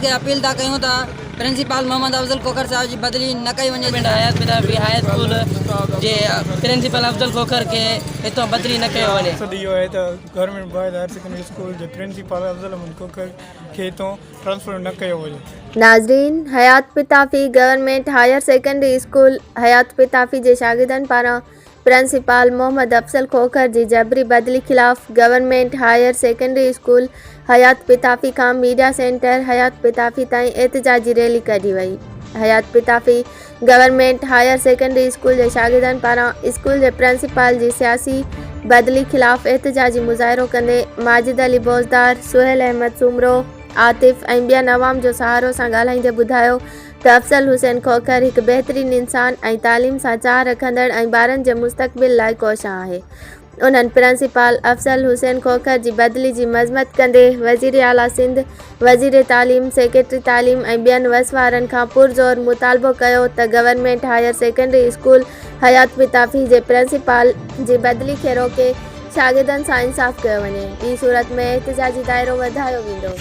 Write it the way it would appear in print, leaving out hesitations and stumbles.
کي اپيل ٿا ڪيون ته پرنسپال محمد افضل کوکر صاحب جي بدلي نه ڪئي وڃي. پنڊ حيات پتافي هاء اسڪول جي پرنسپال افضل کوکر کي هتان بدلي نه ڪيو وڃي. مقصد اهو آهي ته government boys higher secondary school جي پرنسپال افضل احمد کوکر کي هتان ٽرانسفر نه ڪيو وڃي. ناظرين Hayat Pitafi government higher secondary school Hayat Pitafi جي شاگردن پاران پرنسپال محمد افضل کوکر جي جبري بدلي خلاف government higher secondary school Hayat Pitafi کان ميڊيا سينٽر حيات پتافي تائين احتجاجي ريلي ڪڍي وئي. Hayat Pitafi government higher secondary school جي شاگردن پاران اسڪول جي پرنسپال جي سياسي بدلي خلاف احتجاجي مظاهرو ڪندي ماجد علي بوزدار، سهيل احمد سومرو، عاطف ۽ ٻين عوام جو سهارو سان ڳالهائيندي ٻڌايو ته افضل حسين کوکر هڪ بهترين انسان ۽ تعليم سان چاهه رکندڙ ۽ ٻارن جي مستقبل لاء ڪوشان آهي. انهن پرنسپال افضل حسين کوکر جي بدلي جي مذمت ڪندي وزيراعليٰ سنڌ، وزير تعليم، سيڪريٽري تعليم ۽ ٻين وس وارن کان پرزور مطالبو ڪيو ته government higher secondary school Hayat Pitafi جي پرنسپال جي بدلي کي روڪي شاگردن سان انصاف ڪيو وڃي، ٻي صورت ۾ احتجاجي دائرو وڌايو ويندو.